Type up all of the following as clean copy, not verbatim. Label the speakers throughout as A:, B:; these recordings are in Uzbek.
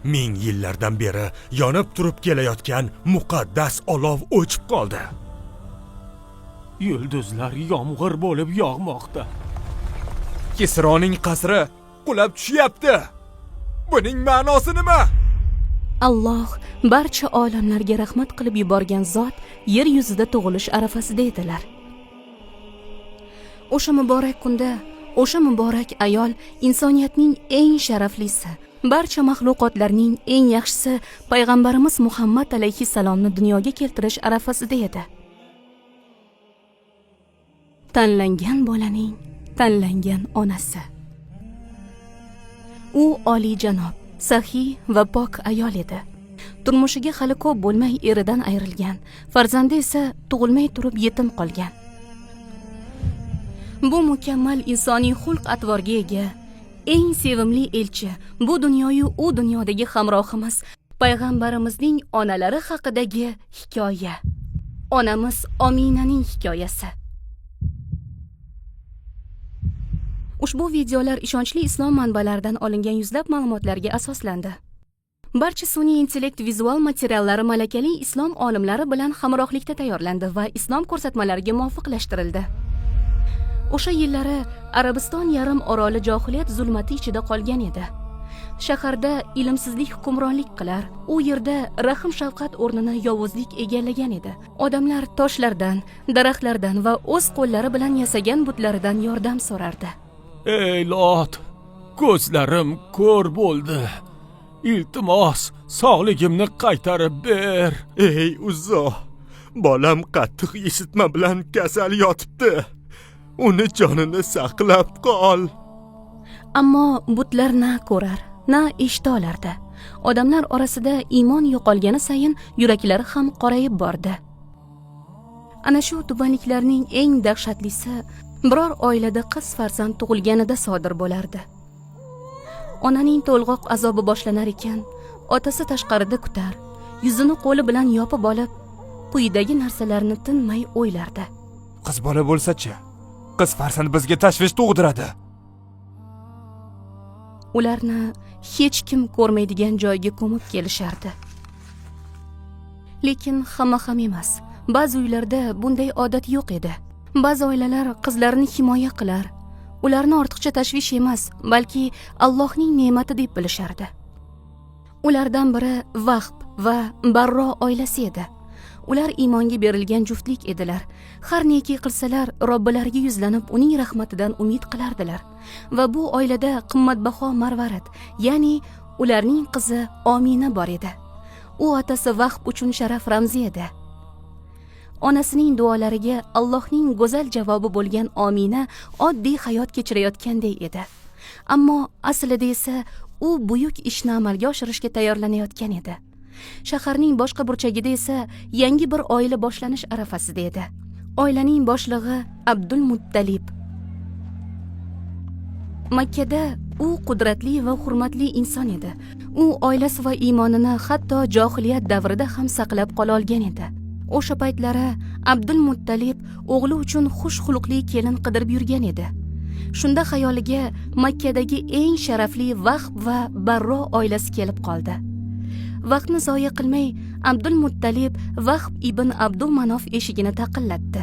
A: Ming yillardan beri yonib turib kelayotgan muqaddas olov o'chib qoldi.
B: Yulduzlar yomg'ir bo'lib yog'moqda.
C: Kisroning qasri qulab tushyapti. Buning ma'nosi nima?
D: Alloh barcha olamlarga rahmat qilib yuborgan zot yer yuzida tug'ilish arafasida edilar. O'sha muborak kunda o'sha muborak ayol insoniyatning eng sharaflisi, barcha maxluqotlarning eng yaxshisi payg'ambarimiz Muhammad alayhissalomni dunyoga keltirish arafasida edi. Tanlangan bolaning tanlangan onasi. U oliyjanob, saxiy va pok ayol edi. Turmushiga hali ko'p bo'lmay eridan ayrilgan, farzandi esa tug'ilmay turib yetim qolgan. Bu mukammal insoniy xulq atvorga ega, eng sevimli elchi, bu dunyoyu u dunyodagi hamrohimiz payg'ambarimizning onalari haqidagi hikoya. Onamiz Ominaning hikoyasi. Ushbu videolar ishonchli islom manbalaridan olingan yuzlab ma'lumotlarga asoslandi. Barcha sun'iy intellekt vizual materiallari malakali islom olimlari bilan hamrohlikda tayyorlandi va islom ko'rsatmalariga muvofiqlashtirildi. O'sha yillari Arabiston yarim oroli johiliyat zulmati ichida qolgan edi. Shaharda ilmsizlik hukmronlik qilar, u yerda rahm shafqat o'rnini yovuzlik egallagan edi. Odamlar toshlardan, daraxtlardan va o'z qo'llari bilan yasagan butlaridan yordam so'rardi.
B: Ey Lot, ko'zlarim ko'r bo'ldi. Iltimos, sog'ligimni qaytarib ber.
A: Ey Uzzo, bolam qattiq isitma bilan kasal yotibdi. Uni jonini saqlab qol.
D: Ammo butlar na ko'rar, na eshita olardi. Odamlar orasida iymon yo'qolgani sayin yuraklari ham qorayib bordi. Ana shu tubanliklarning eng dahshatlisi biror oilada qiz farzand tug'ilganida sodir bo'lardi. Onaning to'lg'oq azobi boshlanar ekan, otasi tashqarida kutar, yuzini qo'li bilan yopib olib, quyidagi narsalarni tinmay o'ylardi.
C: Qiz bola bo'lsa-chi? Qiz farzand bizga tashvish tug'diradi.
D: Ularni hech kim ko'rmaydigan joyga ko'mib kelishardi. Lekin hamma ham emas. Ba'zi uylarda bunday odat yo'q edi. Ba'zi oilalar qizlarini himoya qilar, ularni ortiqcha tashvish emas, balki Allohning ne'mati deb bilishardi. Ulardan biri Vahb va Barro oilasi edi. Ular iymonga berilgan juftlik edilar. Har neki qilsalar, Robbilariga yuzlanib, uning rahmatidan umid qilardilar. Va bu oilada qimmatbaho marvarid, ya'ni ularning qizi Omina bor edi. U otasi Vahb uchun sharaf ramzi edi. Onasining duolariga Allohning go'zal javobi bo'lgan Omina oddiy hayot kechirayotganday edi. Ammo aslida esa u buyuk ishni amalga oshirishga tayyorlanayotgan edi. Shaharning boshqa burchagida esa yangi bir oila boshlanish arafasida edi. Oilaning boshlig'i Abdul Muttalib. Makkada u qudratli va hurmatli inson edi. U oilasi va iymonini hatto johiliyat davrida ham saqlab qola olgan edi. O'sha paytlari Abdul Muttalib o'g'li uchun xush xuluqli kelin qidirib yurgan edi. Shunda xayoliga Makkadagi eng sharafli Vahb va Barro oilasi kelib qoldi. Vaqtni zoya qilmay Abdul Muttalib Vahb ibn Abdul Manof eshigini taqillatdi.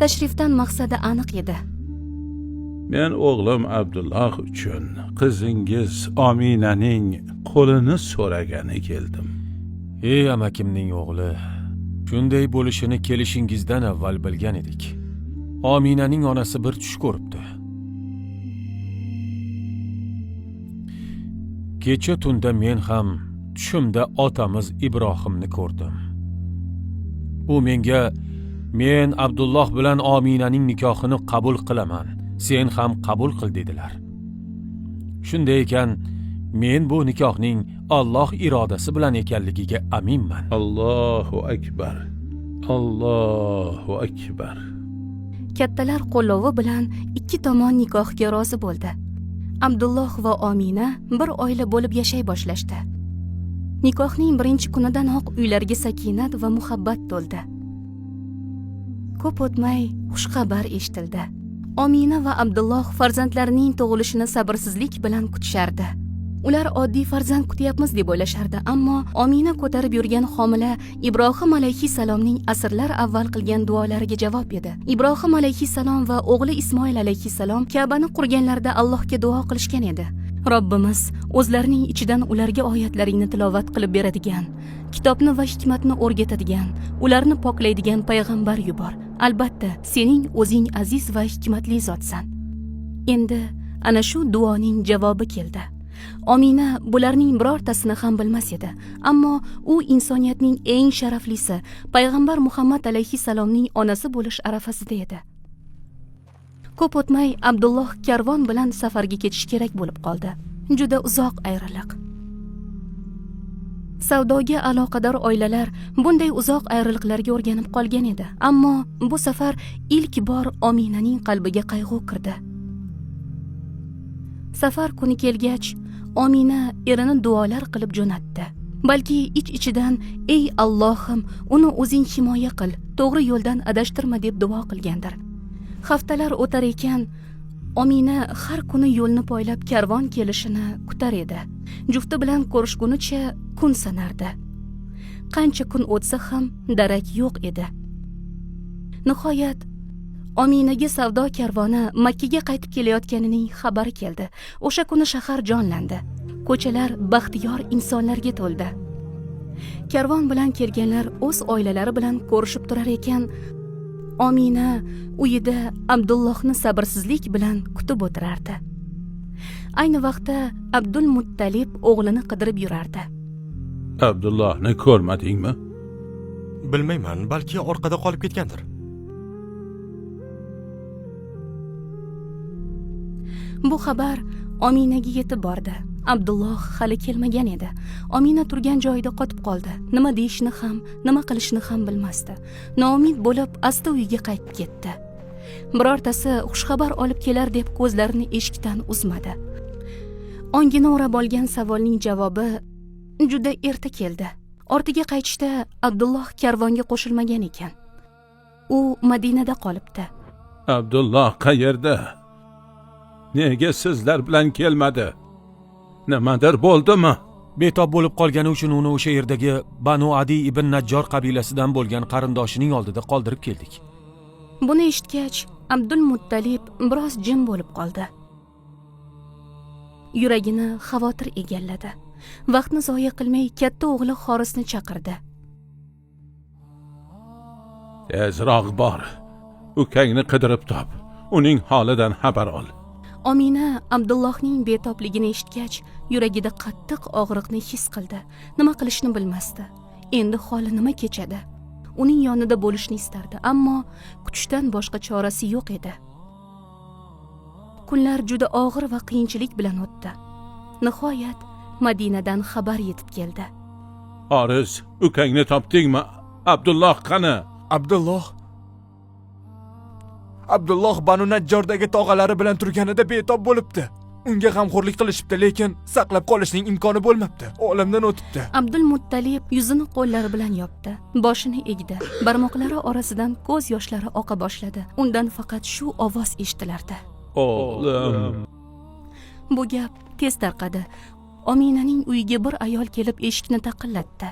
D: Tashrifdan maqsadi aniq edi.
E: Men o'g'lim Abdulloh uchun qizingiz Ominaning qo'lini so'ragani keldim.
B: Ey amakimning o'g'li, shunday bo'lishini kelishingizdan avval bilgan edik. Ominaning onasi bir tush ko'ribdi. Kecha tunda men ham tushimda otamiz Ibrohimni ko'rdim. U menga, men Abdulloh bilan Ominaning nikohini qabul qilaman, sen ham qabul qil dedilar. Shunday ekan, men bu nikohning Alloh irodasi bilan ekanligiga aminman.
E: Allohu akbar. Allohu akbar.
D: Kattalar qo'llovi bilan ikki tomon nikohga rozi bo'ldi. Abdulloh va Omina bir oila bo'lib yashay boshlashdi. Nikohning birinchi kunidanoq uylarga sakinat va muhabbat to'ldi. Ko'p o'tmay xushxabar eshitildi. Omina va Abdulloh farzandlarining tug'ilishini sabrsizlik bilan kutishardi. Ular oddiy farzand kutyapmiz deb o'ylashardi, ammo Omina ko'tarib yurgan homila Ibrohim alayhissalomning asrlar avval qilgan duolariga javob edi. Ibrohim alayhissalom va o'g'li Ismoil alayhissalom Ka'bani qurganlarida Allohga duo qilishgan edi. Robbimiz o'zlarining ichidan ularga oyatlaringni tilovat qilib beradigan, kitobni va hikmatni o'rgatadigan, ularni poklaydigan payg'ambar yubor. Albatta, sening o'zing aziz va hikmatli zotsan. Endi ana shu duoning javobi keldi. Omina bularning birortasini ham bilmas edi, ammo u insoniyatning eng sharaflisi, payg'ambar Muhammad alayhissalomning onasi bo'lish arafasida edi. Ko'p o'tmay Abdulloh karvon bilan safarga ketish kerak bo'lib qoldi. Juda uzoq ayriliq. Savdoga aloqador oilalar bunday uzoq ayriliqlarga o'rganib qolgan edi, ammo bu safar ilk bor Ominaning qalbiga qayg'u kirdi. Safar kuni kelgach, Omina erini duolar qilib jo'natdi. Balki ich-ichidan "Ey Allohim, uni o'zing himoya qil, to'g'ri yo'ldan adashtirma" deb duo qilgandir. Haftalar o'tar ekan, Omina har kuni yo'lni poylab karvon kelishini kutar edi. Jufti bilan ko'rishgunicha kun sanardi. Qancha kun o'tsa ham darak yo'q edi. Nihoyat Ominaga savdo karvoni Makkaga qaytib kelayotganining xabari keldi. O'sha kuni shahar jonlandi. Ko'chalar baxtiyor insonlarga to'ldi. Karvon bilan kelganlar o'z oilalari bilan ko'rishib turar ekan, Omina uyida Abdullohni sabrsizlik bilan kutib o'tirardi. Ayni vaqtda Abdul Muttalib o'g'lini qidirib yurardi.
E: Abdullohni ko'rmadingmi?
A: Bilmayman, balki orqada qolib ketgandir.
D: Bu xabar Ominaga yetib bordi. Abdulloh hali kelmagan edi. Omina turgan joyida qotib qoldi. Nima deyishni ham, nima qilishni ham bilmasdi. Noumid bo'lib asta uyiga qaytib ketdi. Birortasi xushxabar olib kelar deb ko'zlarini eshikdan uzmadi. Ongini o'rab olgan savolning javobi juda erta keldi. Ortiga qaytishda Abdulloh karvonga qo'shilmagan ekan. U Madinada qolibdi.
E: Abdulloh qayerda? Nega sizlar bilan kelmadi? Nimadir bo'ldimi?
B: Betob bo'lib qolgani uchun uni o'sha yerdagi Banu Adi ibn Najjor qabilasidan bo'lgan qarindoshining oldida qoldirib keldik.
D: Buni eshitgach, Abdul Muttalib biroz jim bo'lib qoldi. Yuragini xavotir egalladi. Vaqtni zoya qilmay katta o'g'li Xorisni chaqirdi.
E: Tezroq bor. Ukangni qidirib top. Uning holidan xabar ol.
D: Omina Abdullohning betobligini eshitgach, yuragida qattiq og'riqni his qildi. Nima qilishni bilmasdi. Endi holi nima kechadi? Uning yonida bo'lishni istardi, ammo kutishdan boshqa chorasi yo'q edi. Kunlar juda og'ir va qiyinchilik bilan o'tdi. Nihoyat Madinadan xabar yetib keldi.
E: Xoris, ukangni topdingmi? Abdulloh qani?
C: Abdulloh Banu Najjordagi tog'alari bilan turganida betob bo'libdi. Unga g'amxo'rlik qilishibdi, lekin saqlab qolishning imkoni bo'lmabdi. Olamdan o'tibdi.
D: Abdul Muttalib yuzini qo'llari bilan yopdi, boshini egdi. Barmoqlari orasidan ko'z yoshlari oqa boshladi. Undan faqat shu ovoz eshitilardi.
E: O'g'lim.
D: Bu gap tez tarqadi. Ominaning uyiga bir ayol kelib eshikni taqillatdi.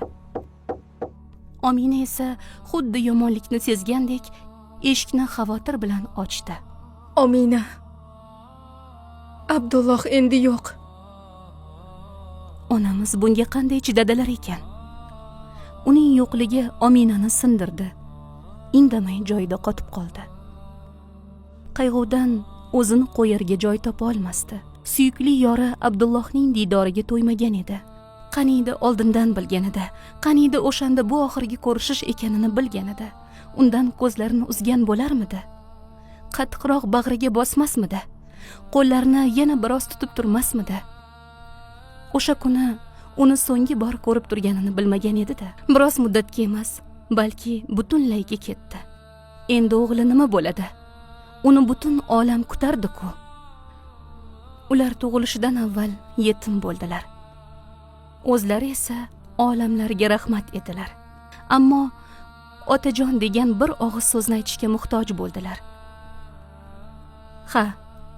D: Omina esa xuddi yomonlikni sezgandek eshikni xavotir bilan ochdi.
F: Omina, Abdulloh endi yo'q.
D: Onamiz bunga qanday chidadilar ekan? Uning yo'qligi Ominani sindirdi. Indamay joyida qotib qoldi. Qayg'udan o'zini qo'yarga joy topa olmasdi. Suyukli yori Abdullohning diydoriga to'ymagan edi. Qaniydi oldindan bilganida, qaniydi o'shanda bu oxirgi ko'rishish ekanini bilganida, undan ko'zlarini uzgan bo'larmidi? Qattiqroq bag'riga bosmasmidi? Qo'llarini yana biroz tutib turmasmidi? O'sha kuni uni so'nggi bor ko'rib turganini bilmagan edi-da. Biroz muddatga emas, balki butunlayga ketdi. Endi o'g'li nima bo'ladi? Uni butun olam kutardi-ku. Ular tug'ilishidan avval yetim bo'ldilar. O'zlari esa olamlarga rahmat edilar. Ammo otajon degan bir og'iz so'zni aytishga muhtoj bo'ldilar. Ha,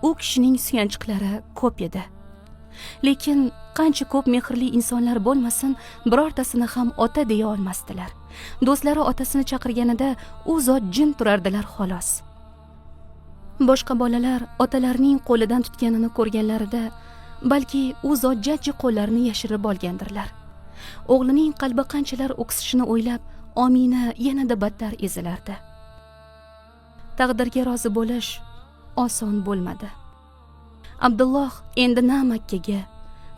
D: u kishining suyanchiqlari ko'p edi. Lekin qancha ko'p mehrli insonlar bo'lmasin, birortasini ham ota deya olmasdilar. Do'stlari otasini chaqirganida u zot jim turardilar xolos. Boshqa bolalar otalarining qo'lidan tutganini ko'rganlarida balki u zot jajji qo'llarini yashirib olgandirlar. O'g'lining qalbi qanchalar o'ksishini o'ylab, Omina yanada battar ezilardi. Taqdirga rozi bo'lish oson bo'lmadi. Abdulloh endi na Makkaga,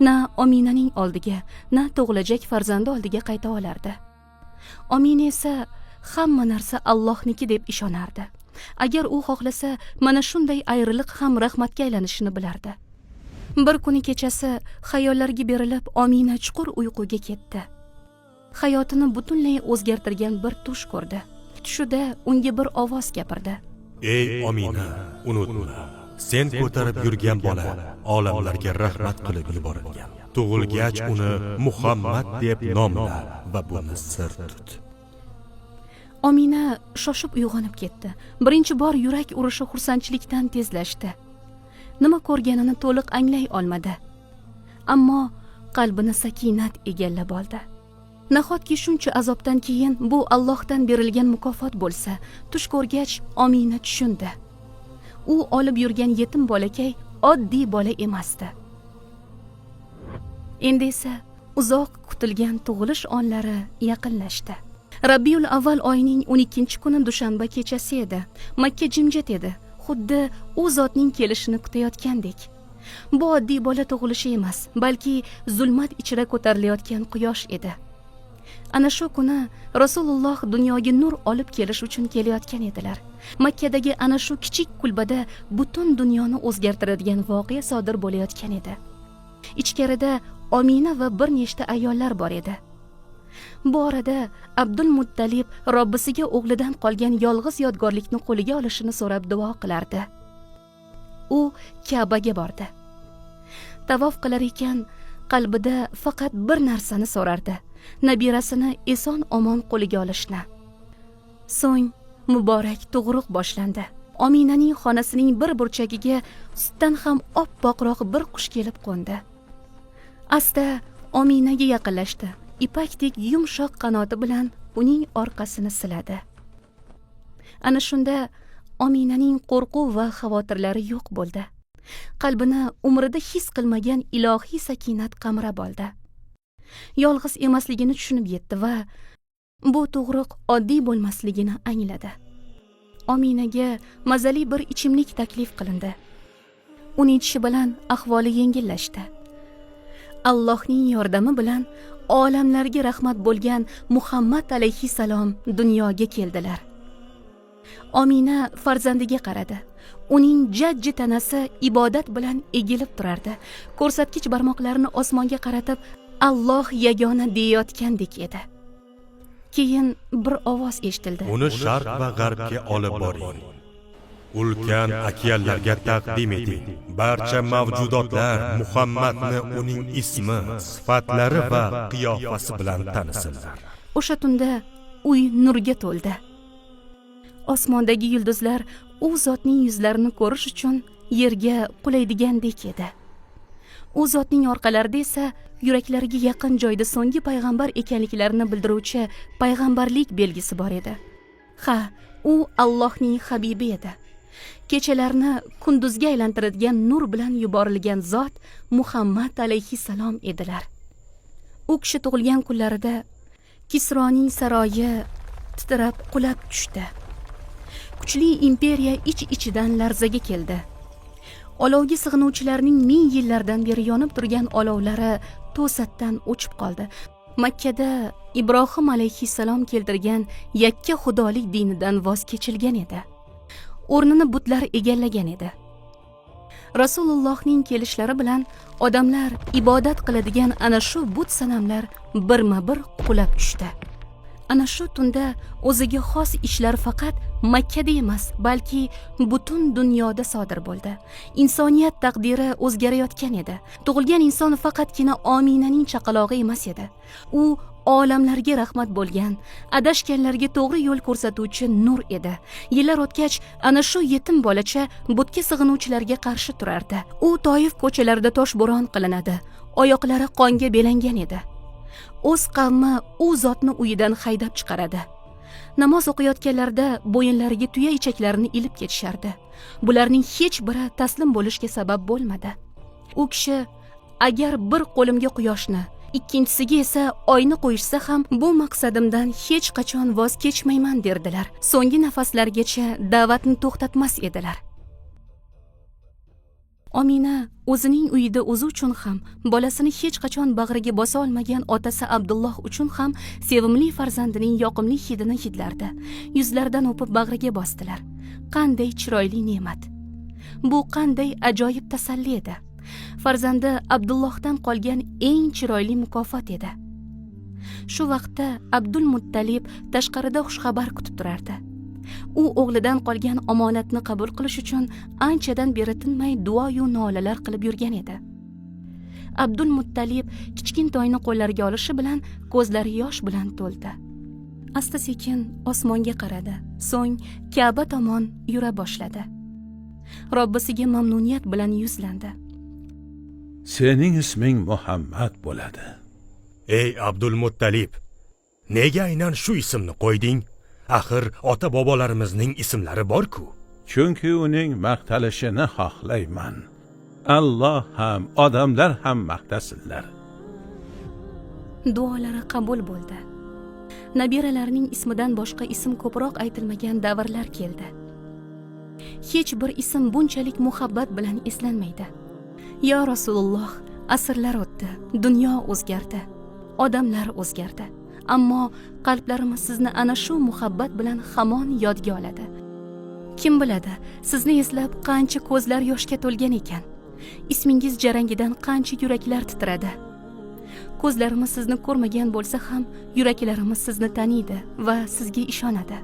D: na Ominaning oldiga, na tug'ilajak farzandi oldiga qayta olardi. Omina esa hamma narsa Allohniki deb ishonardi. Agar u xohlasa, mana shunday ayriliq ham rahmatga aylanishini bilardi. Bir kuni kechasi xayollarga berilib, Omina chuqur uyquga ketdi. Hayotini butunlay o'zgartirgan bir tush ko'rdi. Tushida unga bir ovoz gapirdi.
A: Ey Omina, unutma. Sen ko'tarib yurgan bola olamlarga rahmat qilib yuborilgan. Tug'ilgach uni Muhammad deb nomla va buni sir tut.
D: Omina shoshib uyg'onib ketdi. Birinchi bor yurak urishi xursandchilikdan tezlashdi. Nima ko'rganini to'liq anglay olmadi. Ammo qalbini sakinat egallab oldi. Nahotki shuncha azobdan keyin bu Allohdan berilgan mukofot bo'lsa, tush ko'rgach Omina tushundi. U olib yurgan yetim bolakay oddiy bola emasdi. Endi esa uzoq kutilgan tug'ilish onlari yaqinlashdi. Rabiul avval oyining 12-kuni dushanba kechasi edi. Makka jimjit edi, xuddi u zotning kelishini kutayotgandek. Bu oddiy bola tug'ilishi emas, balki zulmat ichra ko'tarilayotgan quyosh edi. Ana shu kuni Rasululloh dunyoga nur olib kelish uchun kelayotgan edilar. Makkadagi ana shu kichik kulbada butun dunyoni o'zgartiradigan voqea sodir bo'layotgan edi. Ichkarida Omina va bir nechta ayollar bor edi. Bu orada Abdul Muttalib Robbisiga o'g'lidan qolgan yolg'iz yodgorlikni qo'liga olishini so'rab duo qilardi. U Ka'baga bordi. Tavof qilar ekan, qalbida faqat bir narsani so'rardi: nabirasini eson omon qo'liga olishni. So'ng muborak tug'ruq boshlandi. Ominaning xonasining bir burchagiga sutdan ham oppoqroq bir qush kelib qo'ndi. Asta Ominaga yaqinlashdi. Ipakdek yumshoq qanoti bilan uning orqasini siladi. Ana shunda Ominaning qo'rquv va xavotirlari yo'q bo'ldi. Qalbini umrida his qilmagan ilohiy sakinat qamrab oldi. Yolg'iz emasligini tushunib yetdi va bu tug'ruq oddiy bo'lmasligini angladi. Ominaga mazali bir ichimlik taklif qilindi. Uni ichishi bilan ahvoli yengillashdi. Allohning yordami bilan olamlarga rahmat bo'lgan Muhammad alayhissalom dunyoga keldilar. Omina farzandiga qaradi. Uning jajji tanasi ibodat bilan egilib turardi. Ko'rsatkich barmoqlarini osmonga qaratib, Alloh yagona deyayotgandek edi. Keyin bir ovoz eshitildi.
A: Uni sharq va g'arbga olib boring. Ulkan okeanlarga taqdim eting. Barcha mavjudotlar Muhammadni uning ismi, sifatlari va qiyofasi bilan tanisinlar.
D: O'sha tunda uy nurga to'ldi. Osmondagi yulduzlar u zotning yuzlarini ko'rish uchun yerga qulaydigandek edi. U zotning orqalarida esa yuraklariga yaqin joyda so'nggi payg'ambar ekanliklarini bildiruvchi payg'ambarlik belgisi bor edi. Ha, u Allohning habibi edi. Kechalarni kunduzga aylantiradigan nur bilan yuborilgan zot Muhammad alayhissalom edilar. U kishi tug'ilgan kunlarida Kisroning saroyi titrab qulab tushdi. Kuchli imperiya ich-ichidan larzaga keldi. Olovga sig'inuvchilarning ming yillardan beri yonib turgan olovlari to'satdan o'chib qoldi. Makkada Ibrohim alayhissalom keltirgan yakka xudolik dinidan voz kechilgan edi. O'rnini butlar egallagan edi. Rasulullohning kelishlari bilan odamlar ibodat qiladigan ana shu but sanamlar birma-bir qulab tushdi. Ana shu tunda o'ziga xos ishlar faqat Makkada emas, balki butun dunyoda sodir bo'ldi. Insoniyat taqdiri o'zgarayotgan edi. Tug'ilgan inson faqatgina Ominaning chaqalog'i emas edi. U olamlarga rahmat bo'lgan, adashganlarga to'g'ri yo'l ko'rsatuvchi nur edi. Yillar o'tgach, ana shu yetim bolacha butga sig'inuvchilarga qarshi turardi. U Toif ko'chalarida toshbo'ron qilinadi. Oyoqlari qonga belangan edi. O'z qavmi u zotni uyidan haydab chiqaradi. Namoz o'qiyotganlarida bo'yinlariga tuya ichaklarini ilib ketishardi. Bularning hech biri taslim bo'lishga sabab bo'lmadi. U kishi agar bir qo'limga quyoshni, ikkinchisiga esa oyni qo'yishsa ham bu maqsadimdan hech qachon voz kechmayman derdilar. So'nggi nafaslargacha da'vatni to'xtatmas edilar. Omina o'zining uyida o'zi uchun ham, bolasini hech qachon bag'riga bosa olmagan otasi Abdulloh uchun ham sevimli farzandining yoqimli hidini hidlardi. Yuzlaridan o'pib bag'riga bosdilar. Qanday chiroyli ne'mat. Bu qanday ajoyib tasalli edi. Farzandi Abdullohdan qolgan eng chiroyli mukofot edi. Shu vaqtda Abdul Muttalib tashqarida xushxabar kutib turardi. U o'g'lidan qolgan omonatni qabul qilish uchun anchadan beri tinmay duo-yu nolalar qilib yurgan edi. Abdul Muttalib kichkintoyni qo'llariga olishi bilan ko'zlari yosh bilan to'ldi. Asta-sekin osmonga qaradi, so'ng Ka'ba tomon yura boshladi. Robbisiga mamnuniyat bilan yuzlandi.
E: Sening isming Muhammad bo'ladi.
A: Ey Abdul Muttalib, nega aynan shu ismni qo'yding? Axir ota-bobolarimizning ismlari bor-ku.
E: Chunki uning maqtalishini xohlayman. Alloh ham, odamlar ham maqtasinlar.
D: Duolari qabul bo'ldi. Nabiralarining ismidan boshqa ism ko'proq aytilmagan davrlar keldi. Hech bir ism bunchalik muhabbat bilan eslanmaydi. Ya Rasululloh, asrlar o'tdi, dunyo o'zgardi, odamlar o'zgardi. Ammo qalblarimiz sizni ana shu muhabbat bilan hamon yodga oladi. Kim biladi, sizni eslab qancha ko'zlar yoshga to'lgan ekan. Ismingiz jarangidan qancha yuraklar titradi. Ko'zlarimiz sizni ko'rmagan bo'lsa ham, yuraklarimiz sizni taniydi va sizga ishonadi.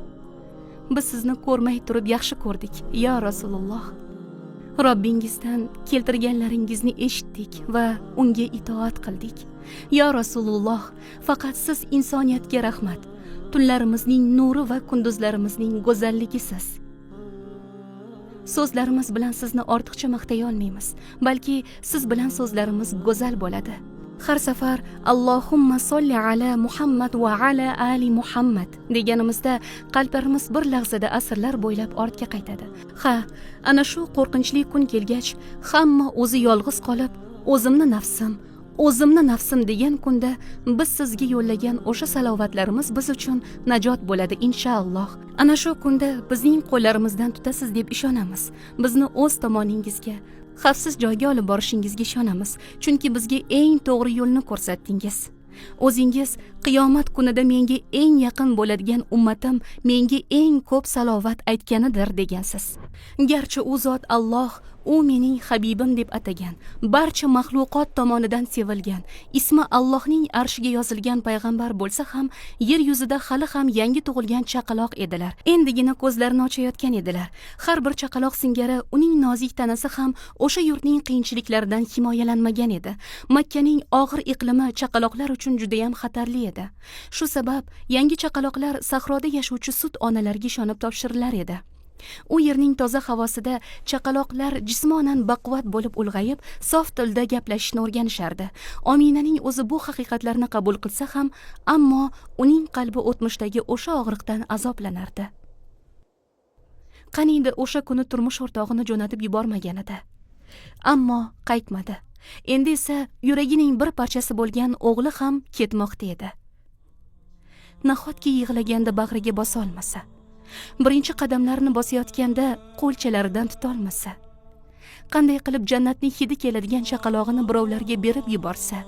D: Biz sizni ko'rmay turib yaxshi ko'rdik, ya Rasululloh. Robbingizdan keltirganlaringizni eshitdik va unga itoat qildik. Ya Rasululloh, faqat siz insoniyatga rahmat. Tunlarimizning nuri va kunduzlarimizning go'zalligisiz. So'zlarimiz bilan sizni ortiqcha maqtay olmaymiz, balki siz bilan so'zlarimiz go'zal bo'ladi. Har safar Allohumma solli ala Muhammad va ala ali Muhammad deganimizda qalblarimiz bir lahzada asrlar bo'ylab ortga qaytadi. Ha, ana shu qo'rqinchli kun kelgach, hamma o'zi yolg'iz qolib, o'zimni nafsim, o'zimni nafsim degan kunda biz sizga yo'llagan o'sha salovatlarimiz biz uchun najot bo'ladi inshaalloh. Ana shu kunda bizning qo'llarimizdan tutasiz deb ishonamiz. Bizni o'z tomoningizga, xavfsiz joyga olib borishingizga ishonamiz, chunki bizga eng to'g'ri yo'lni ko'rsatdingiz. O'zingiz qiyomat kunida menga eng yaqin bo'ladigan ummatim menga eng ko'p salovat aytganidir degansiz. Garchi u zot Alloh, u mening habibim deb atagan, barcha maxluqot tomonidan sevilgan, ismi Allohning arshiga yozilgan payg'ambar bo'lsa ham, yer yuzida hali ham yangi tug'ilgan chaqaloq edilar. Endigina ko'zlarini ochayotgan edilar. Har bir chaqaloq singari uning nozik tanasi ham o'sha yurtning qiyinchiliklaridan himoyalanmagan edi. Makkaning og'ir iqlimi chaqaloqlar uchun juda ham xatarli edi. Shu sabab yangi chaqaloqlar sahroda yashovchi sut onalarga ishonib topshirilar edi. U yerning toza havosida chaqaloqlar jismonan baquvvat bo'lib ulg'ayib, sof tilda gaplashishni o'rganishardi. Ominaning o'zi bu haqiqatlarni qabul qilsa ham, ammo uning qalbi o'tmishdagi o'sha og'riqdan azoblanardi. Qaniydi o'sha kuni turmush o'rtog'ini jo'natib yubormaganida. Ammo qaytmadi. Endi esa yuragining bir parchasi bo'lgan o'g'li ham ketmoqda edi. Nahotki yig'laganda bag'riga bosa olmasa? Birinchi qadamlarini bosayotganda qo'lchalaridan tutolmasa? Qanday qilib jannatning hidi keladigan chaqalog'ini birovlarga berib yuborsa?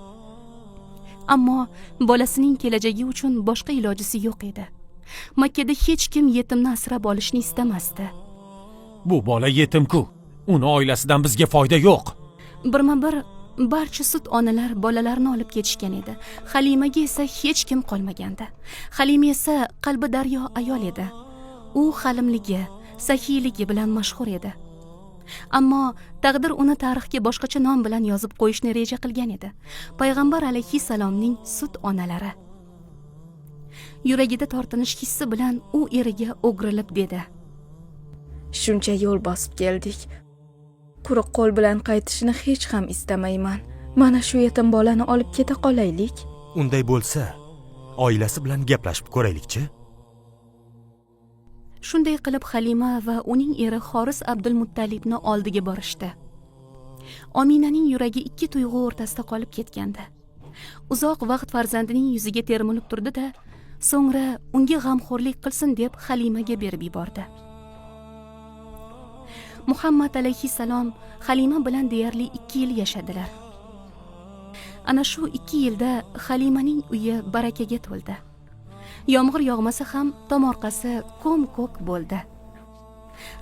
D: Ammo bolasining kelajagi uchun boshqa ilojisi yo'q edi. Makkada hech kim yetimni asrab olishni istamasdi.
B: Bu bola yetim-ku. Uni oilasidan bizga foyda yo'q.
D: Birma-bir Barcha sut onalar bolalarini olib ketishgan edi. Halimaga esa hech kim qolmagandi. Halima esa qalbi daryo ayol edi. U halimligi, saxiyligi bilan mashhur edi. Ammo taqdir uni tarixga boshqacha nom bilan yozib qo'yishni reja qilgan edi. Payg'ambar alayhissalomning sut onalari. Yuragida tortinish hissi bilan u eriga o'girilib dedi:
F: Shuncha yo'l bosib keldik. Quruq qo'l bilan qaytishni hech ham istamayman. Mana shu yetim bolani olib keta qolaylik.
A: Unday bo'lsa, oilasi bilan gaplashib ko'raylikchi.
D: Shunday qilib Halima va uning eri Xoris Abdulmuttalibni oldiga borishdi. Ominaning yuragi ikki tuyg'u o'rtasida qolib ketgandi. Uzoq vaqt farzandining yuziga termilib turdi-da, so'ngra unga g'amxo'rlik qilsin deb Halimaga berib yubordi. Muhammad alayhissalom Halima bilan deyarli 2 yil yashadilar. Ana shu 2 yilda Halimaning uyi barakaga to'ldi. Yomg'ir yog'masa ham tomorqasi ko'm-ko'k bo'ldi.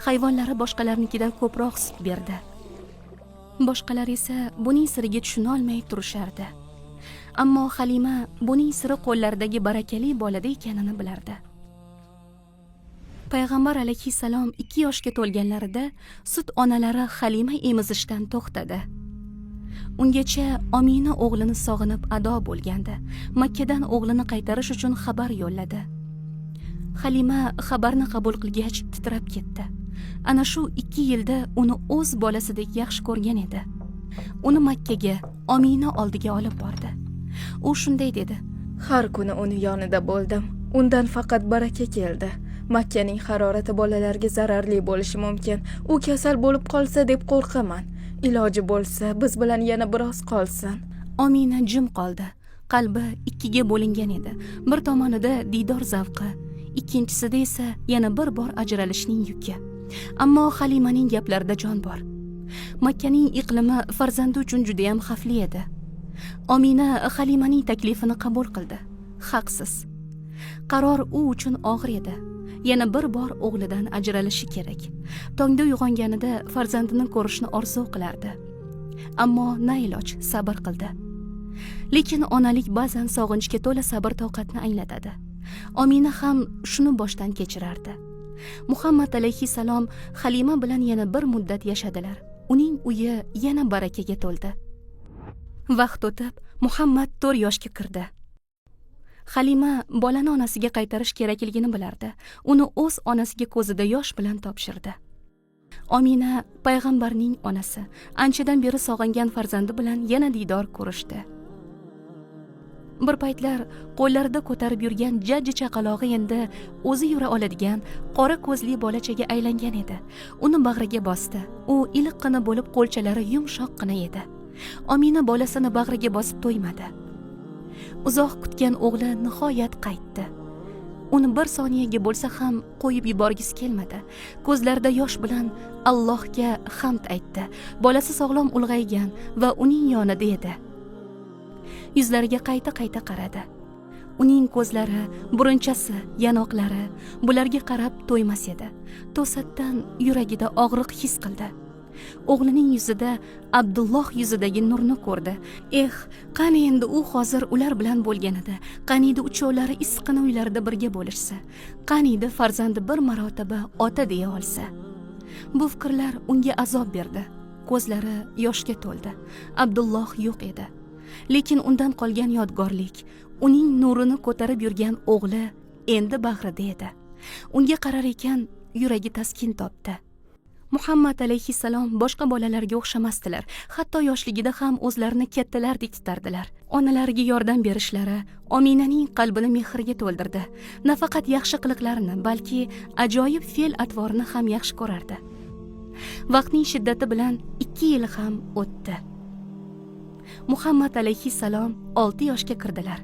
D: Hayvonlari boshqalarnikidan ko'proq sut berdi. Boshqalar esa buning siriga tushuna olmay turishardi. Ammo Halima buning siri qo'llaridagi barakali bolada ekanini bilardi. Payg'ambar alayhissalom 2 yoshga to'lganlarida sut onalari Halima emizishdan to'xtadi. Ungacha Omina o'g'lini sog'inib ado bo'lgandi. Makkadan o'g'lini qaytarish uchun xabar yo'lladi. Halima xabarni qabul qilgach titrab ketdi. Ana shu 2 yilda uni o'z bolasidek yaxshi ko'rgan edi. Uni Makkaga, Omina oldiga olib bordi. U shunday dedi:
F: Har kuni uni yonida bo'ldim. Undan faqat baraka keldi. Makkaning harorati bolalarga zararli bo'lishi mumkin. U kasal bo'lib qolsa deb qo'rqaman. Iloji bo'lsa, biz bilan yana biroz qolsin.
D: Omina jim qoldi. Qalbi ikkiga bo'lingan edi. Bir tomonida diydor zavqi, ikkinchisida esa yana bir bor ajralishning yuki. Ammo Halimaning gaplarida jon bor. Makkaning iqlimi farzandi uchun juda ham xavfli edi. Omina Halimaning taklifini qabul qildi. Haqsiz. Qaror u uchun og'ir edi. Yana bir bor o'g'lidan ajralishi kerak. Tongda uyg'onganida farzandini ko'rishni orzu qilardi. Ammo na iloj, sabr qildi. Lekin onalik ba'zan sog'inchga to'la sabr toqatni anglatadi. Omina ham shuni boshdan kechirardi. Muhammad alayhissalom Halima bilan yana bir muddat yashadilar. Uning uyi yana barakaga to'ldi. Vaqt o'tib, Muhammad 4 yoshga kirdi. Halima bolani onasiga qaytarish kerakligini bilardi. Uni o'z onasiga ko'zida yosh bilan topshirdi. Omina payg'ambarning onasi, anchadan beri sog'ingan farzandi bilan yana diydor ko'rishdi. Bir paytlar qo'llarida ko'tarib yurgan jajji chaqalog'i endi o'zi yura oladigan qora ko'zli bolachaga aylangan edi. Uni bag'riga bosdi. U iliqqina bo'lib, qo'lchalari yumshoqqina edi. Omina bolasini bag'riga bosib to'ymadi. Uzoq kutgan o'g'li nihoyat qaytdi. Uni bir soniyaga bo'lsa ham qo'yib yuborgisi kelmadi. Ko'zlarida yosh bilan Allohga hamd aytdi. Bolasi sog'lom ulg'aygan va uning yonida edi. Yuzlariga qayta-qayta qaradi. Uning ko'zlari, burunchasi, yanoqlari bularga qarab to'ymas edi. To'satdan yuragida og'riq his qildi. O'g'lining yuzida Abdulloh yuzidagi nurni ko'rdi. Eh, qani endi u hozir ular bilan bo'lganida, qaniydi uchovlari issiqqina uylarida birga bo'lishsa, qaniydi farzandi bir marotaba ota deya olsa. Bu fikrlar unga azob berdi. Ko'zlari yoshga to'ldi. Abdulloh yo'q edi. Lekin undan qolgan yodgorlik, uning nurini ko'tarib yurgan o'g'li endi bag'rida edi. Unga qarar ekan, yuragi taskin topdi. Muhammad alayhissalom boshqa bolalarga o'xshamasdilar. Hatto yoshligida ham o'zlarini kattalardek tutardilar. Onalariga yordam berishlari Ominaning qalbini mehrga to'ldirdi. Nafaqat yaxshi qiliqlarini, balki ajoyib fe'l-atvorini ham yaxshi ko'rardi. Vaqtning shiddati bilan 2 yil ham o'tdi. Muhammad alayhissalom 6 yoshga kirdilar.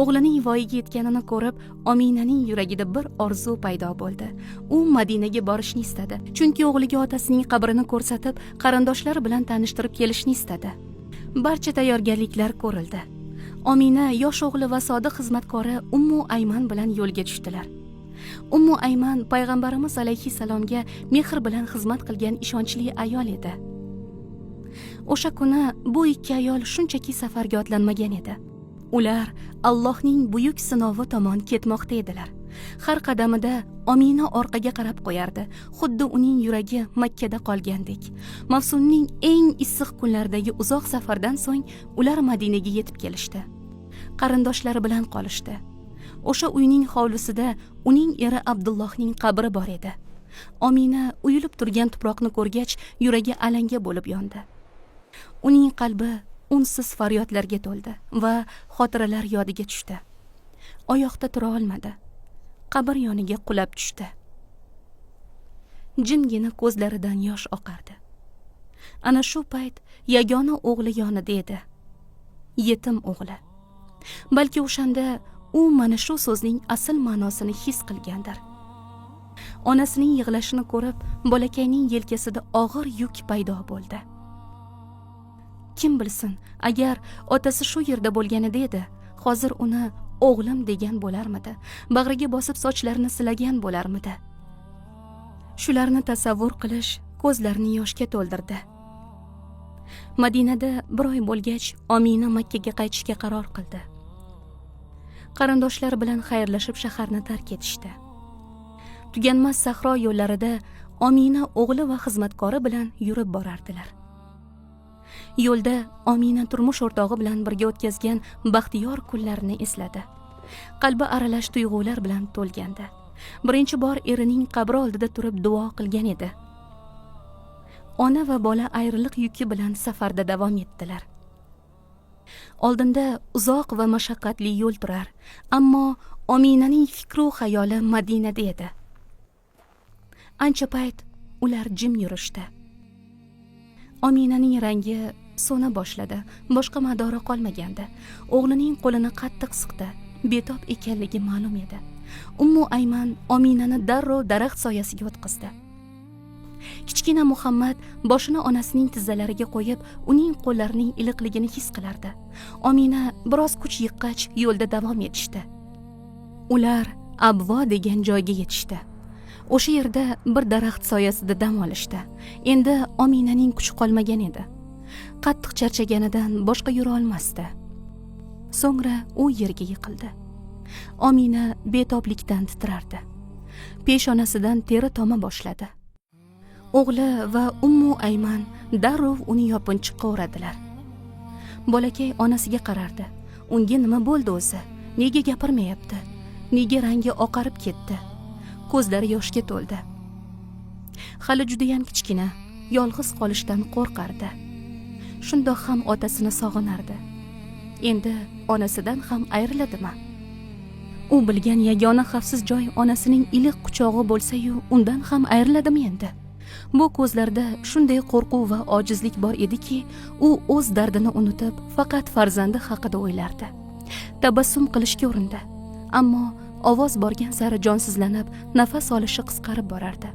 D: O'g'lining voyaga yetganini ko'rib, Ominaning yuragida bir orzu paydo bo'ldi. U Madinaga borishni istadi. Chunki o'g'liga otasining qabrini ko'rsatib, qarindoshlari bilan tanishtirib kelishni istadi. Barcha tayyorgarliklar ko'rildi. Omina yosh o'g'li va sodiq xizmatkori Ummu Ayman bilan yo'lga tushdilar. Ummu Ayman payg'ambarimiz alayhissalomga mehr bilan xizmat qilgan ishonchli ayol edi. O'sha kuni bu ikki ayol shunchaki safarga otlanmagan edi. Ular Allohning buyuk sinovi tomon ketmoqda edilar. Har qadamida Omina orqaga qarab qo'yardi, xuddi uning yuragi Makkada qolgandek. Mavsumning eng issiq kunlaridagi uzoq safardan so'ng ular Madinaga yetib kelishdi. Qarindoshlari bilan qolishdi. O'sha uyning hovlisida uning eri Abdullohning qabri bor edi. Omina uyilib turgan tuproqni ko'rgach, yuragi alanga bo'lib yondi. Uning qalbi unsiz faryodlarga to'ldi va xotiralar yodiga tushdi. Oyoqda tura olmadi. Qabr yoniga qulab tushdi. Jimgina ko'zlaridan yosh oqardi. Ana shu payt yagona o'g'li yonida edi. Yetim o'g'li. Balki o'shanda u mana shu so'zning asl ma'nosini his qilgandir. Onasining yig'lashini ko'rib, bolakayning yelkasida og'ir yuk paydo bo'ldi. Kim bilsin, agar otasi shu yerda bo'lganida edi, hozir uni o'g'lim degan bo'larmidi? Bag'riga bosib sochlarini silagan bo'larmidi? Shularni tasavvur qilish ko'zlarini yoshga to'ldirdi. Madinada bir oy bo'lgach, Omina Makkaga qaytishga qaror qildi. Qarindoshlar bilan xayrlashib shaharni tark etishdi. Tuganmas sahro yo'llarida Omina o'g'li va xizmatkori bilan yurib borardilar. Yo'lda Omina turmush o'rtog'i bilan birga o'tkazgan baxtiyor kunlarini esladi. Qalbi aralash tuyg'ular bilan to'lgandi. Birinchi bor erining qabri oldida turib duo qilgan edi. Ona va bola ayriliq yuki bilan safarda davom etdilar. Oldinda uzoq va mashaqqatli yo'l turar, ammo Ominaning fikru xayoli Madinada edi. Ancha payt ular jim yurishdi. Ominaning rangi so'na boshladi, boshqa madori qolmagandi. O'g'lining qo'lini qattiq siqdi, betob ekanligi ma'lum edi. Ummu Ayman Ominani darrov daraxt soyasiga o'tqizdi. Kichkina Muhammad boshini onasining tizzalariga qo'yib, uning qo'llarining iliqligini his qilardi. Omina biroz kuch yiqqach yo'lda davom etishdi. Ular Abvo degan joyga yetishdi. O'sha yerda bir daraxt soyasida dam olishdi. Endi Ominaning kuchi qolmagan edi. Qattiq charchaganidan boshqa yura olmasdi. So'ngra u yerga yiqildi. Omina betoblikdan titrardi. Peshonasidan teri toma boshladi. O'g'li va Ummu Ayman darrov uni yopinchiqqa o'radilar. Bolakay onasiga qarardi. Unga nima bo'ldi o'zi? Nega gapirmayapti? Nega rangi oqarib ketdi? Ko'zlari yoshga to'ldi. Hali judayam kichkina, yolg'iz qolishdan qo'rqardi. Shundoq ham otasini sog'inardi. Endi onasidan ham ayriladimi? U bilgan yagona xavfsiz joy onasining iliq quchog'i bo'lsa-yu, undan ham ayriladimi endi? Bu ko'zlarda shunday qo'rquv va ojizlik bor ediki, u o'z dardini unutib, faqat farzandi haqida o'ylardi. Tabassum qilishga urindi, ammo ovoz borgan sari jonsizlanib, nafas olishi qisqarib borardi.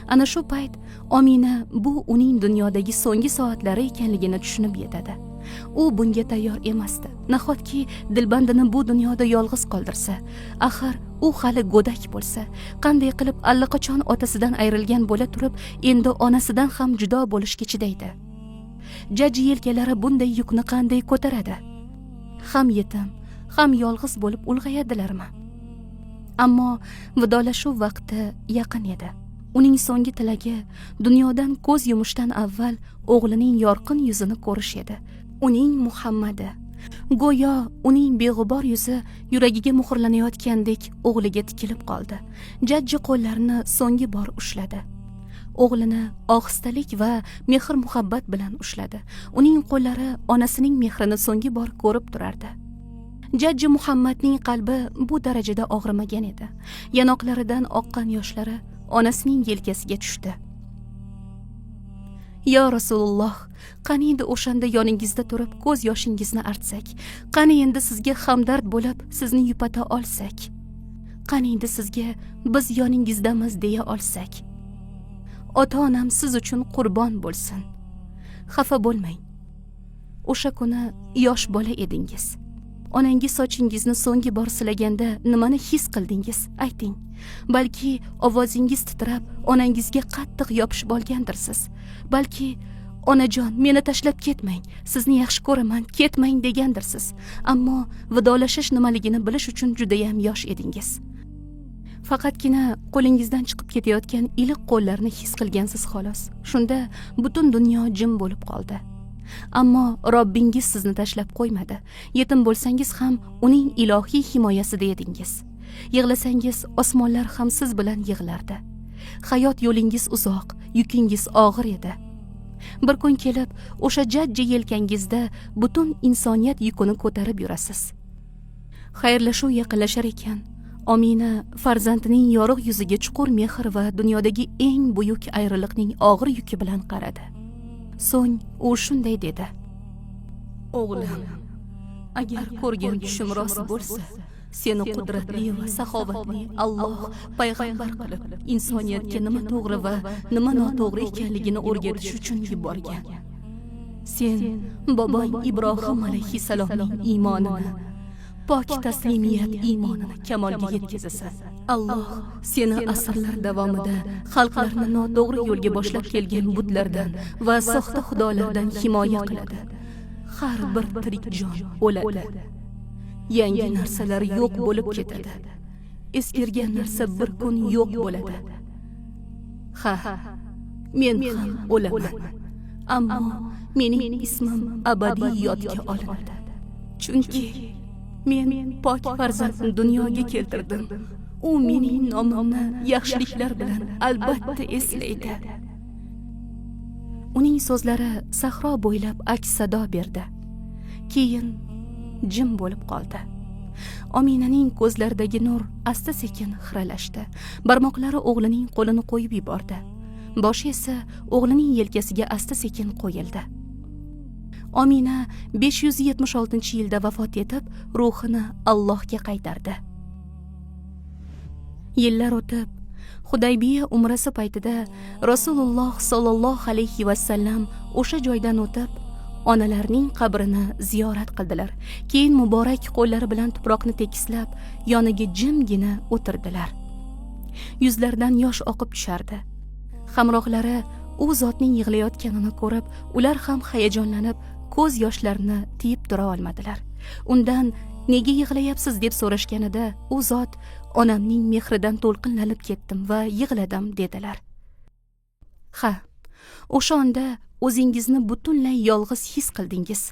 D: Ana shu payt Omina bu uning dunyodagi so'nggi soatlari ekanligini tushunib yetadi. U bunga tayyor emasdi. Nahotki dilbandini bu dunyoda yolg'iz qoldirsa? Axir u hali go'dak bo'lsa, qanday qilib allaqachon otasidan ayrilgan bo'la turib, endi onasidan ham judo bo'lishga chidaydi? Jajji yelkalari bunday yukni qanday ko'taradi? Ham yetim, ham yolg'iz bo'lib ulg'ayadilarmi? Ammo vidolashuv vaqti yaqin edi. Uning so'nggi tilagi dunyodan ko'z yumishdan avval o'g'lining yorqin yuzini ko'rish edi. Uning Muhammadi. Go'yo uning beg'ubor yuzi yuragiga muhrlanayotgandek o'g'liga tikilib qoldi. Jajji qo'llarini so'nggi bor ushladi. O'g'lini ohistalik va mehr-muhabbat bilan ushladi. Uning qo'llari onasining mehrini so'nggi bor ko'rib turardi. Jajji Muhammadning qalbi bu darajada og'rimagan edi. Yanoqlaridan oqqan yoshlari onasining yelkasiga tushdi. Yo Rasululloh, qani endi o'shanda yoningizda turib ko'z yoshingizni artsak, qani endi sizga hamdard bo'lib sizni yupata olsak, qani endi sizga biz yoningizdamiz deya olsak. Ota-onam siz uchun qurbon bo'lsin. Xafa bo'lmang. O'sha kuni yosh bola edingiz. Onangiz sochingizni so'nggi bor silaganda nimani his qildingiz? Ayting. Balki ovozingiz titrab, onangizga qattiq yopishib olgandirsiz. Balki Onajon, meni tashlab ketmang, sizni yaxshi ko'raman, ketmang degandirsiz. Ammo vidolashish nimaligini bilish uchun judayam yosh edingiz. Faqatgina qo'lingizdan chiqib ketayotgan iliq qo'llarni his qilgansiz xolos. Shunda butun dunyo jim bo'lib qoldi. Ammo Robbingiz sizni tashlab qo'ymadi. Yetim bo'lsangiz ham uning ilohiy himoyasida edingiz. Yig'lasangiz osmonlar ham siz bilan yig'lardi. Hayot yo'lingiz uzoq, yukingiz og'ir edi. Bir kun kelib o'sha jajji yelkangizda butun insoniyat yukini ko'tarib yurasiz. Xayrlashuv yaqinlashar ekan, Omina farzandining yorug' yuziga chuqur mehr va dunyodagi eng buyuk ayriliqning og'ir yuki bilan qaradi. So'ng u shunday dedi: O'g'lim, agar ko'rgan tushim rost bo'lsa, seni qudratli va saxovatli Alloh payg'ambar qilib, insoniyatga nima to'g'ri va nima noto'g'ri ekanligini o'rgatish uchun yuborgan. Sen bobong Ibrohim alayhissalomning iymonini, pok taslimiyat iymonini kamolga yetkazasan. Alloh seni asrlar davomida xalqlarni noto'g'ri yo'lga boshlab kelgan butlardan va soxta xudolardan himoya qiladi. Har bir tirik jon o'ladi. Yangi narsalar yo'q bo'lib ketadi. Eskirgan narsa bir kun yo'q bo'ladi. Ha, men ham o'laman. Ammo mening ismim abadiy yodga olinadi. Chunki men pok farzandni dunyoga keltirdim. U mening nomimni yaxshiliklar bilan albatta eslaydi. Uning so'zlari sahro bo'ylab aks sado berdi. Keyin jim bo'lib qoldi. Ominaning ko'zlaridagi nur asta-sekin xiralashdi. Barmoqlari o'g'lining qo'lini qo'yib yubordi. Boshi esa o'g'lining yelkasiga asta-sekin qo'yildi. Omina 576-yilda vafot etib, ruhini Allohga qaytardi. Yillar o'tib, Hudaybiya umrasi paytida Rasululloh sollallohu alayhi va sallam o'sha joydan o'tib, onalarning qabrini ziyorat qildilar. Keyin muborak qo'llari bilan tuproqni tekislab, yoniga jimgina o'tirdilar. Yuzlaridan yosh oqib tushardi. Hamrohlari u zotning yig'layotganini ko'rib, ular ham hayajonlanib, ko'z yoshlarini tiyib tura olmadilar. Undan nega yig'layapsiz deb so'rashganida, u zot onamning mehridan to'lqinlanib ketdim va yig'ladim dedilar. Ha, o'sha onda o'zingizni butunlay yolg'iz his qildingiz.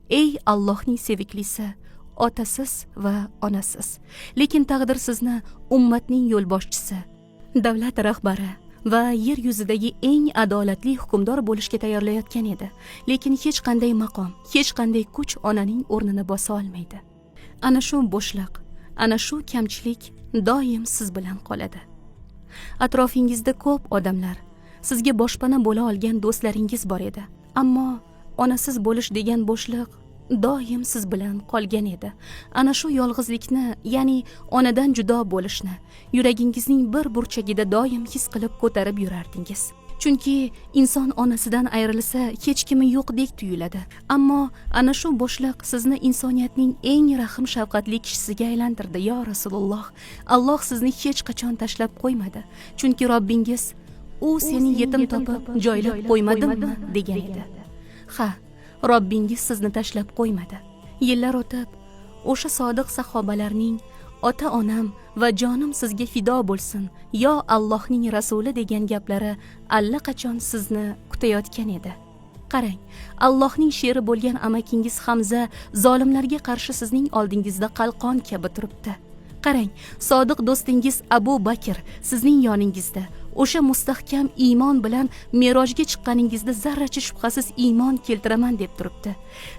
D: Ey Allohning seviklisi, otasiz va onasiz. Lekin taqdir sizni ummatning yo'lboshchisi, davlat rahbari va yer yuzidagi eng adolatli hukmdor bo'lishga tayyorlayotgan edi. Lekin hech qanday maqom, hech qanday kuch onaning o'rnini bosa olmaydi. Ana shu bo'shliq, ana shu kamchilik doim siz bilan qoladi. Atrofingizda ko'p odamlar, sizga boshpana bo'la olgan do'stlaringiz bor edi. Ammo onasiz bo'lish degan bo'shliq doim siz bilan qolgan edi. Ana shu yolg'izlikni, ya'ni onadan judo bo'lishni yuragingizning bir burchagida doim his qilib ko'tarib yurardingiz. Chunki inson onasidan ayrilsa hech kimi yo'qdek tuyuladi. Ammo ana shu bo'shliq sizni insoniyatning eng rahim shafqatli kishisiga aylantirdi. Ya Rasululloh, Alloh sizni hech qachon tashlab qo'ymadi. Chunki Robbingiz u seni yetim topib joylab qo'ymadimmi degan edi. Ha, Robbingiz sizni tashlab qo'ymadi. Yillar o'tib, o'sha sodiq sahobalarning ota-onam va jonim sizga fido bo'lsin, yo Allohning rasuli degan gaplari allaqachon sizni kutayotgan edi. Qarang, Allohning sheri bo'lgan amakingiz Hamza zolimlarga qarshi sizning oldingizda qalqon kabi turibdi. Qarang, sodiq do'stingiz Abu Bakr sizning yoningizda o'sha mustahkam iymon bilan merojga chiqqaningizda zarracha shubhasiz iymon keltiraman deb turibdi.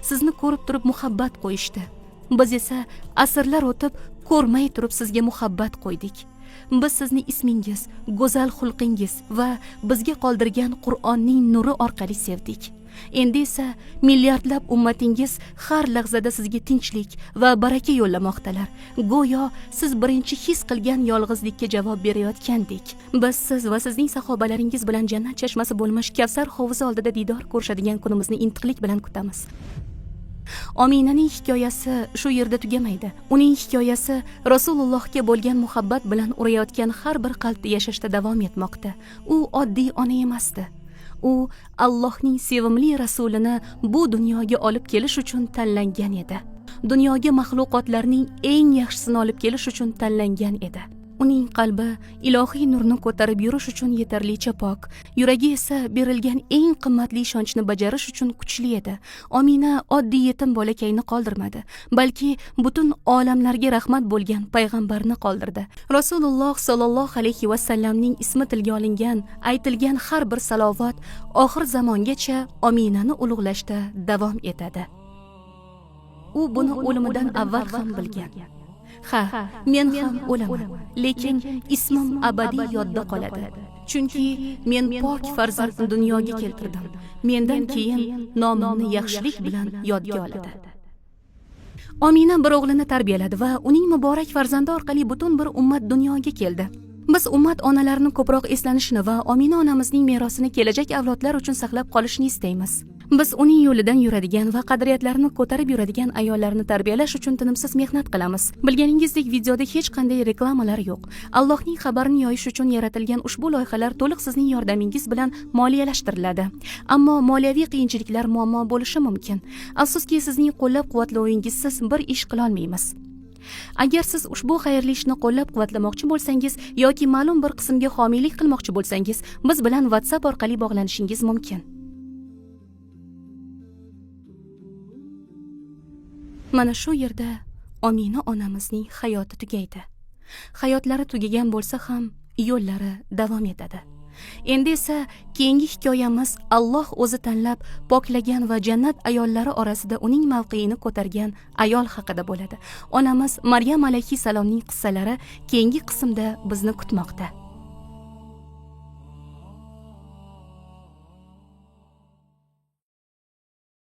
D: Sizni ko'rib turib muhabbat qo'yishdi. Biz esa asrlar o'tib ko'rmay turib sizga muhabbat qo'ydik. Biz sizni ismingiz, go'zal xulqingiz va bizga qoldirgan Qur'onning nuri orqali sevdik. Endi esa milliardlab ummatingiz har lahzada sizga tinchlik va baraka yo'llamoqdalar. Go'yo siz birinchi his qilgan yolg'izlikka javob berayotgandek. Biz siz va sizning sahobalaringiz bilan jannat chashmasi bo'lmish Kavsar hovuzi oldida diydor ko'rishadigan kunimizni intiqlik bilan kutamiz. Ominaning hikoyasi shu yerda tugamaydi. Uning hikoyasi Rasulullohga bo'lgan muhabbat bilan urayotgan har bir qalbda yashashda davom etmoqda. U oddiy ona emasdi. U Allohning sevimli rasulini bu dunyoga olib kelish uchun tanlangan edi. Dunyoga maxluqotlarning eng yaxshisini olib kelish uchun tanlangan edi. Uning qalbi ilohiy nurni ko'tarib yurish uchun yetarlicha pok, yuragi esa berilgan eng qimmatli ishonchni bajarish uchun kuchli edi. Omina oddiy yetim bolakayni qoldirmadi, balki butun olamlarga rahmat bo'lgan payg'ambarni qoldirdi. Rasululloh sollallohu alayhi va sallamning ismi tilga olingan, aytilgan har bir salovat oxir zamongacha Ominani ulug'lashda davom etadi. U buni o'limidan avval ham bilgan. Ha, men ham o'laman, lekin ismim abadiy yodda qoladi. Chunki men pok farzandni dunyoga keltirdim. Mendan keyin nomimni yaxshilik bilan yodga oladi. Omina bir o'g'lini tarbiyaladi va uning muborak farzandi orqali butun bir ummat dunyoga keldi. Biz ummat onalarini ko'proq eslanishini va Omina onamizning merosini kelajak avlodlar uchun saqlab qolishni istaymiz. Biz uning yo'lidan yuradigan va qadriyatlarini ko'tarib yuradigan ayollarni tarbiyalash uchun tinimsiz mehnat qilamiz. Bilganingizdek, videoda hech qanday reklamalar yo'q. Allohning xabarini yoyish uchun yaratilgan ushbu loyihalar to'liq sizning yordamingiz bilan moliyalashtiriladi. Ammo moliyaviy qiyinchiliklar muammo bo'lishi mumkin. Afsuski, sizning qo'llab-quvvatlovingizsiz bir ish qila olmaymiz. Agar siz ushbu xayrli ishni qo'llab-quvvatlamoqchi bo'lsangiz yoki ma'lum bir qismga homiylik qilmoqchi bo'lsangiz, biz bilan WhatsApp orqali bog'lanishingiz mumkin. Mana shu yerda Omina onamizning hayoti tugaydi. Hayotlari tugagan bo'lsa ham yo'llari davom etadi. Endi esa keyingi hikoyamiz Alloh o'zi tanlab poklagan va jannat ayollari orasida uning mavqeini ko'targan ayol haqida bo'ladi. Onamiz Maryam alayhissalomning qissalari keyingi qismda bizni kutmoqda.